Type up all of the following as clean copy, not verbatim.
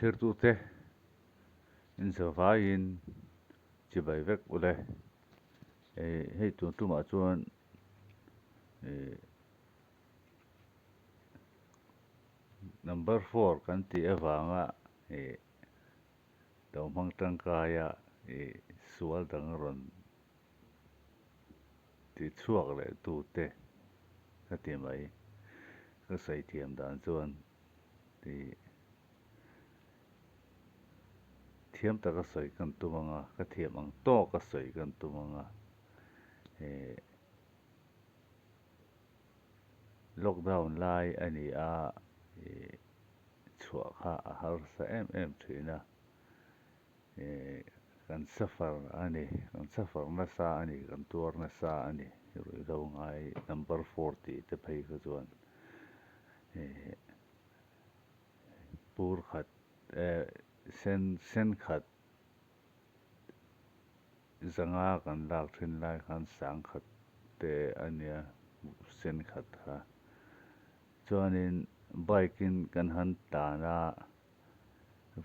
Thlirtute inzavaiin chibai vek ule. Hei tun tumah chuan number four kan tih avanga lo hmang tangkaia sual dang rawn ti chhuak leh tute ka ti mai. Ka sawi thiam dan chuan thiam taka sawi kan tum ang a, ka thiam ang tawka sawi kan tum ang a, lockdown lai a ni a, chhuah kha a harsa em em thin a, kan suffer a ni, kan suffer nasa a ni, kan tuar nasa a ni, ruihhlo ngai number four tih te phei kha chuan. Pur khat sen sen khat zanga kan lak thin lai khan sang khat te a nia sen khat kha. Chuanin bike in kan han tlan a,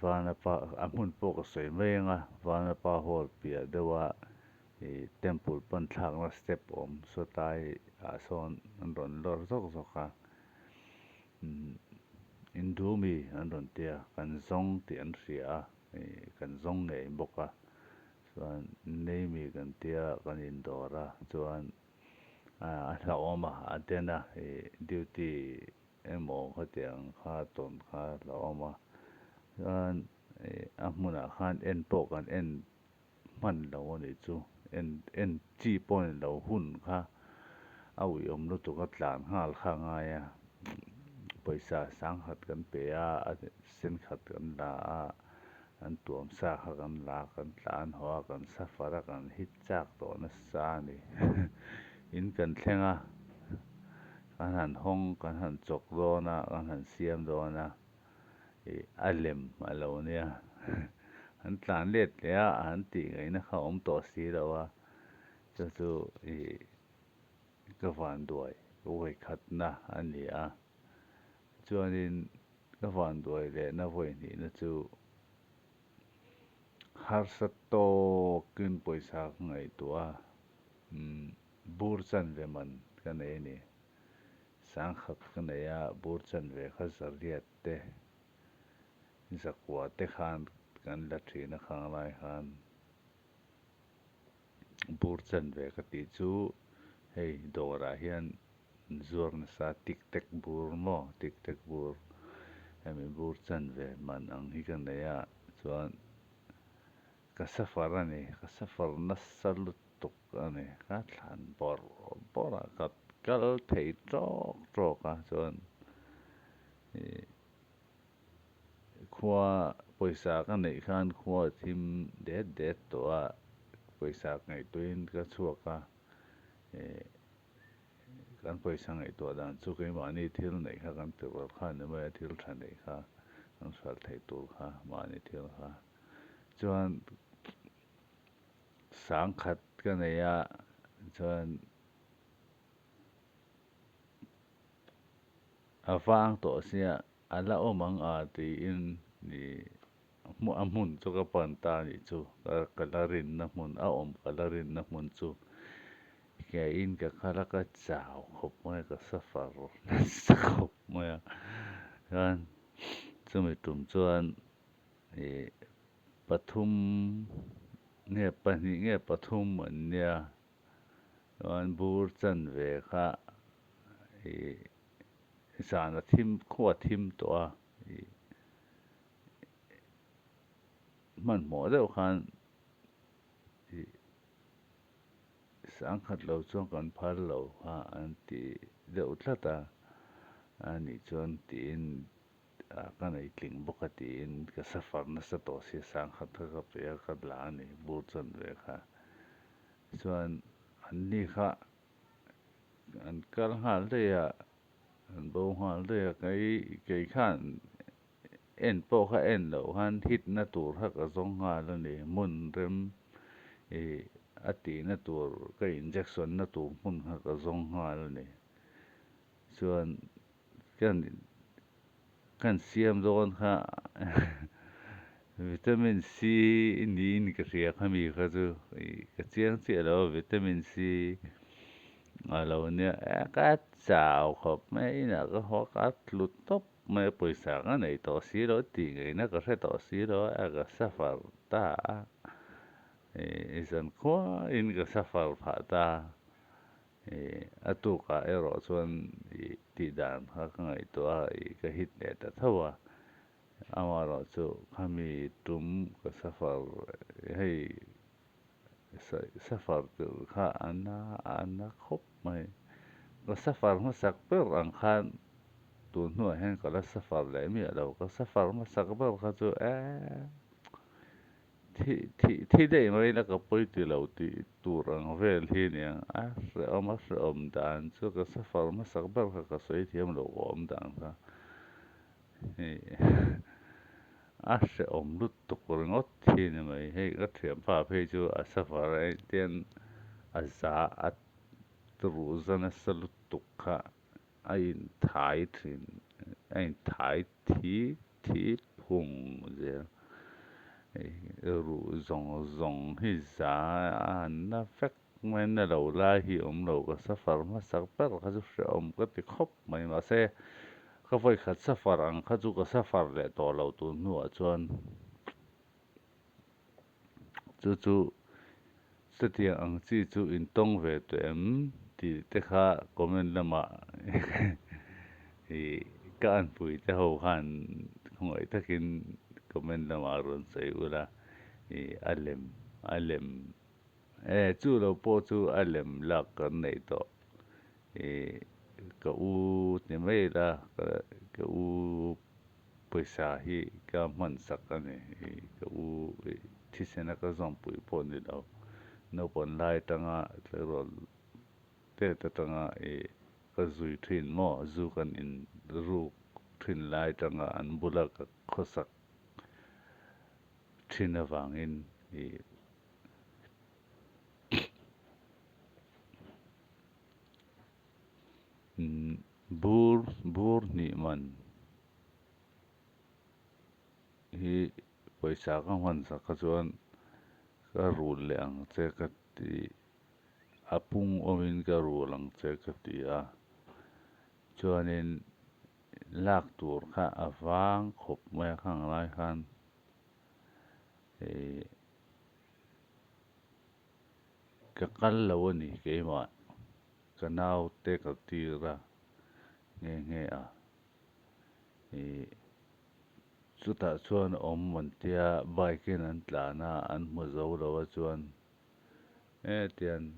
Vanapa a hmun pawh ka sawi mai ang a, Vanapa hall piah deuh a ih temple pan thlakna step awm sawtlai ah sawn an rawn lawr zawk zawk a. Hindu mi an rawn ti a, kan zawng tih an hria a, kan zawng ngei bawk a, chuan nei mi kan tia kan indawr a, chuan a hlauhawm a, a den a, duty emaw khatiang kha tawn kha a hlauhawm a, chuan a hmunah khan en pawh kan en hman lo a nih chu, en en chi pawh a ni lo hun kha a uiawm lutuk a tlan nghal kha a ngai a, pawisa sangkhat kan pe a, a senkhat kan la a, an tuam sa kha kan la a, kan tlan haw a, kan suffer a, kan hit chak tawh nasa a ni. In kan thleng a, kan han hawng, kan han chawk dawn a, kan han siam dawn a. ih a lem a lo nia an tlan let leh a an tih ngaihna kha a awm tawh si lo a chu chu ih ka van duai vawikhatna a ni a chuanin ka van duai lehna vawi hnihna chu harsa tawkin pawisa ka ngaihtuah a umm bur chanve man ka nei a ni. Sangkhat ka nei a, bur chanve kha zariat te, zakua te khan kan la thin a khang lai khan bur chanve ka tih chu hei dawrah hian zuar nasa tik tek bur maw tik tek bur hemi bur chanve man ang hi ka nei a chuan ka suffer a ni ka suffer nasa lutuk a ni ka thlan bawrh bawrh a ka kal thei tawk tawk a chuan ih khua pawisa ka neih khan khua a thim det det tawh a pawisa ngaihtuahin ka chhuak a ih kan pawisa ngaihtuah dan chu keimahni thil neih kha kan ti rual kha a ni mai a thil tha neih kha kan hralh theih tur kha mahni thil kha. Chuan sangkhat ka nei a chuan a vang tawh sia a la awm ang a tiin ih a hmun chu ka pan ta a nih chu ka la rinna hmun a awm ka la rinna hmun chu keiin ka kal a ka chau khawp mai a ka suffer nasa khawp mai a chuan chumi tum chuan. Ih pathum nge pahnih nge pathum an nia chuan bur chanve kha ih zan a thim khua thim tawh a ih hmanhmawh deuh khan ih sangkhat lo chuan kan phal lo kha an ti deuh tlat a anih chuan tiin. Ka nei tling bawk a tiin ka suffer nasa tawh sia sangkhat kha ka pe a ka la a ni bur chuan ve kha chuan an ni kha an kal nghal daih a an bo nghal daih a kei kei khan en pawh kha en loh khan hit na tur kha ka zawng nghal a ni hmun rem ih a tihna tur ka injection na tur hmun kha ka zawng nghal a ni chuan. Kan kan siam dawn kha Vitamin C niin ka hria khami kha chu ka chiang chiah lo a, vitamin C a lo nia e ka chau khawp mai a, inah ka haw ka tlu tawp mai a, pawisa ka nei tawh si lo tih ngaihna ka hre tawh si lo a, ka suffer ta a, zan khuain ka suffer phah ta. A tukah erawh chuan tih dan kha ka ngaihtuah a, ka hit leh ta tho a. Amaherawhchu khami tum ka safar hei safar tur kha a na a na khawp mai. Ka safar hmasak ber ang khan tun hnuah hian ka la safar leh miah lo. Ka safar hmasak ber kha chu eeh. Thih thih thi daih mai la ka pawi ti lo tih tur ang vel hi nia. A hrehawm a hrehawm dan chu ka suffer hmasak ber kha ka sawi thiam lo ka awm dan kha. Hei a hrehawm lutuk ringawt hi ni mai. Hei ka thianpa phei chu a suffer a engtian a za a ruh za nasa lutuk kha a inthai thin a inthai thi thi phung zel ruh zawng zawng hi za a han na vek mai na lo lai hi awm lo ka safar hmasak ber kha chu hrehawm ka ti khawp mai mahse ka vawikhat safar ang kha chu ka safar leh tawh lo tun hnuah chuan chu chu Chutiang ang chi chu in tawng ve tawh em tih te kha comment lamah ih ka anpui te ho khan khawngaih takin comment lamah rawn sawi ula ih a lem a lem e chu lo pawh chu a lem lak kan neih tawh ih ka u ti mai ila ka u Pawisa hi ka hman sak a ni. Ka u thisena ka zawmpui pawh ni lo. Naupang lai atanga tleirawl tet atanga ka zui thin maw? Zu kan in ruk thin lai atanga an bula ka khawsak thin avangin Bur bur hnih man hi pawisa ka hman sak kha chuan ka rul leh ang che ka ti a pung awmin ka rul ang che ka ti a chuanin lak tur kha a vang khawp mai a khang lai khan ih Ka kal lo a ni keimah, ka naute ka tir a nghe nghe a. Ih chutah chuan awm an tia bike in an tlan a, an hmu zo lo a chuan hetiang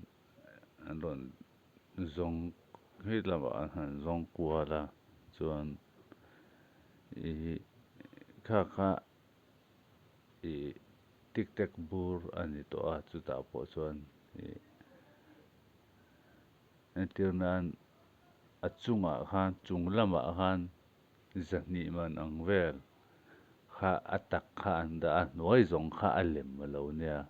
an rawn zawng hei lamah an han zawng kual a chuan ih kha kha ih tik tek bur a ni tawh a chutah pawh chuan ih entir nan a chungah khan chung lamah khan zahnih man ang vel kha a tak kha an dah a hnuai zawng kha a lem a lo nia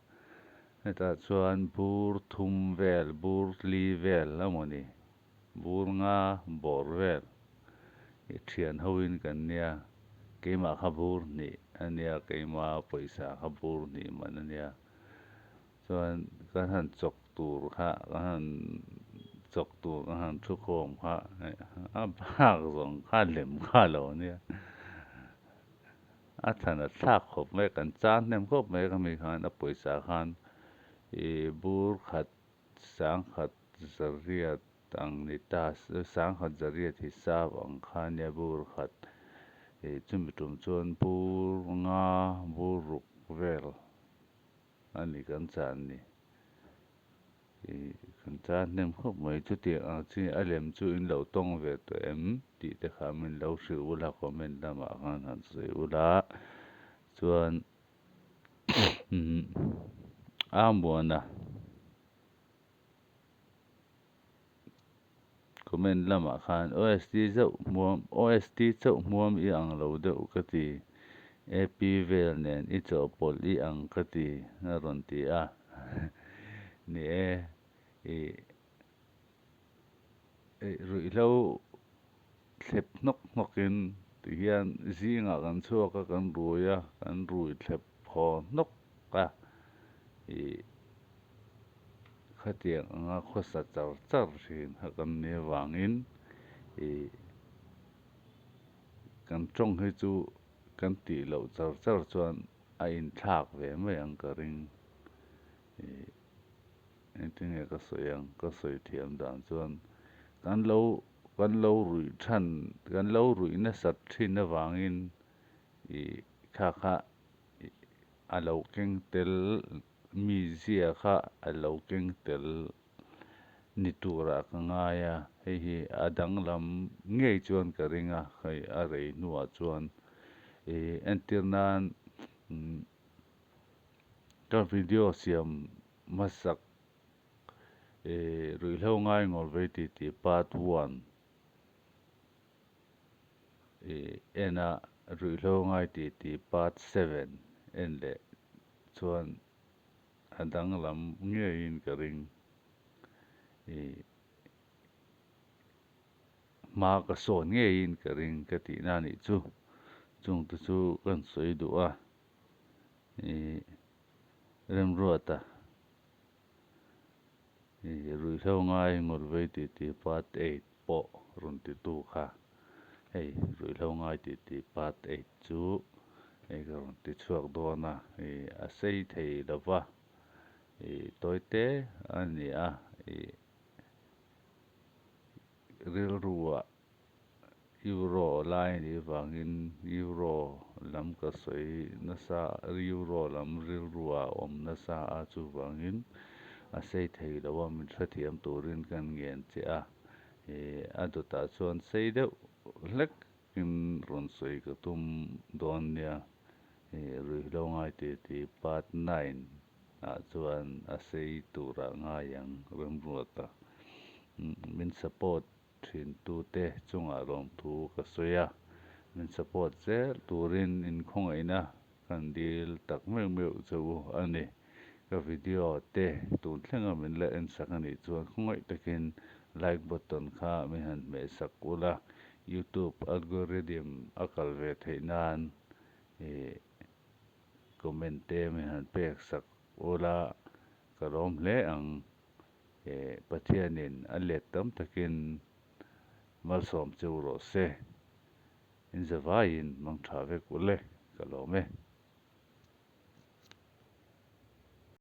hetah chuan bur thum vel bur li vel emawni bur nga bawr vel ih thian ho in kan nia keimah kha bur hnih a nia keima pawisa kha bur hnih man a nia chuan kan han chawk tur kha kan han chawk tur kan han thu khawm kha a bak zawng kha lem kha lo nia a thlan a thlak khawp mai kan chan hnem khawp mai khami khan a pawisa khan ih bur khat Sangkhat zariat ang ni ta, sangkhat zariat hi sap ang kha nia bur khat ih chumi tum chuan bur nga bur ruk vel a ni kan chan ni ih kan chan hnem khawp mai chutiang ang chi a lem chu in lo tawng ve tawh em tih te kha min lo hrilh ula comment lamah khan han sawi ula chuan A muana comment lamah khan OST chauh hmuam OST chauh hmuam i ang lo deuh ka ti AP vel nen i chawhpawlh i ang ka ti a rawn ti a ni e ih ruihhlo thlep hnawk hnawkin. Tihian zingah kan chhuak a, kan rui a, kan rui thlep haw hnawk a, ih khatiang anga khawsa char char thin kha kan nih avangin ih kan tawng hi chu kan tih loh char char chuan a inthlak ve mai ang ka ring. Ih engtinge ka sawi ang? Ka sawi thiam dan chuan kan lo kan lo ruih than kan lo ruih nasat thin avangin ih kha kha ih a lo keng tel mizia kha a lo keng tel ni turah ka ngai a, hei hi a danglam ngei chuan ka ring a, hei a rei hnuah chuan ih entir nan umm Ka video siam hmasak ih ruihhlo ngai ngawl vei tih tih part one ih en a ruihhlo ngai tih tih part seven en leh chuan a danglam ngeiin ka ring ih hma ka sawn ngeiin ka ring ka tihna a nih chu chungte chu kan sawi duh a. Ih Remruata ih ruihhlo ngai ngawlvei tih tih part eight pawh rawn ti tu kha hei ruihhlo ngai tih tih part eight chu hei ka rawn ti chhuak dawn a ih a sei thei lo va ih tawi te a ni a ih rilru ah. Euro lai a nih vangin Euro lam ka sawi nasa a, Euro lam rilru ah a awm nasa a, chuvangin a sei thei lo a, min hrethiam turin kan ngen che a, ih a dawtah chuan sei deuh hlek in rawn sawi ka tum dawn nia, ih ruihhlo ngai tih tih part nine ah chuan a sei turah ngai ang remruat a, min support Thintute chungah lawmthu ka sawi a, min support zel turin inkhawngaihna kan dil tak meuh meuh che u a ni. Ka video te tun thlenga min la en sak a nih chuan khawngaih takin like button kha min han hmeh sak ula, YouTube algorithm a kal ve theih nan ih comment te min han pek sak ula ka lawm hle ang. He Pathianin a let tam takin malsawm che u rawh se. Inzavaiin mang tha vek u le, ka lawm e.